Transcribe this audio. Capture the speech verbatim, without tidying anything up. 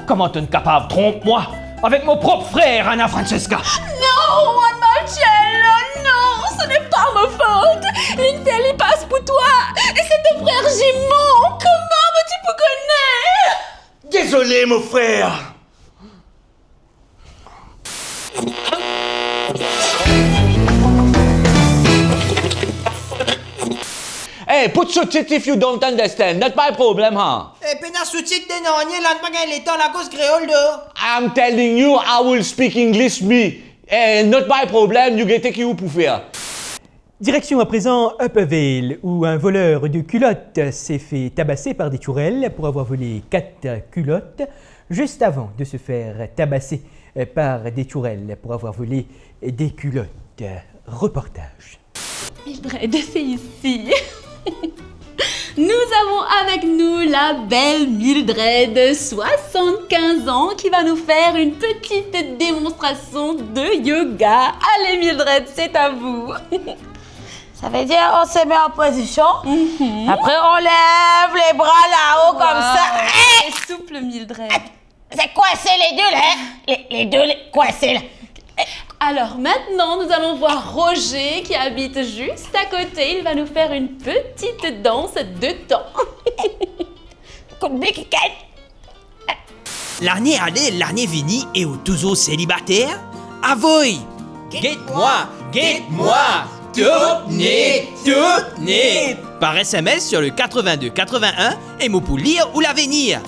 Kouma to'nn kapav tronp mwa avek mo prop frer, Ana Francesca? Non, Juan Marcello, non, ce n'est pas ma faute. Linn fer li pas pou twa, e se to frer ziman. Kouma mo ti pou kone? Dezole, mo frer. Hey, put subtitle if you don't understand. Not my problem, huh? E pena soutit de nanye la, nou pa gagn letan, la koz kreol do. I'm telling you, I will speak English, me. Eh, not my problem, you get ki ou pou fer. Direction à présent Upper Vale, où un voleur de culottes s'est fait tabasser par des tourelles pour avoir volé quatre culottes, juste avant de se faire tabasser, euh, par des tourelles pour avoir volé des culottes. Reportage. Mildred, c'est ici. Nous avons avec nous la belle Mildred, soixante-quinze ans, qui va nous faire une petite démonstration de yoga. Allez Mildred, c'est à vous. Ça veut dire on se met en position. Mhm. Après, on lève les bras là-haut comme ça. Wow. Hey! Et souple, Mildred. C'est coincé les deux là, hein? Les, les deux, les, coincés là. Alors maintenant, nous allons voir Roger qui habite juste à côté. Il va nous faire une petite danse de temps. Kout bik, kikèt. Lane ale, lane vini e ou touzour selibater? Avoy! Get mwa, get mwa! Top net, top net! Par S M S sur le quatre-vingt-deux quatre-vingt-un e mo pou lir ou lavenir.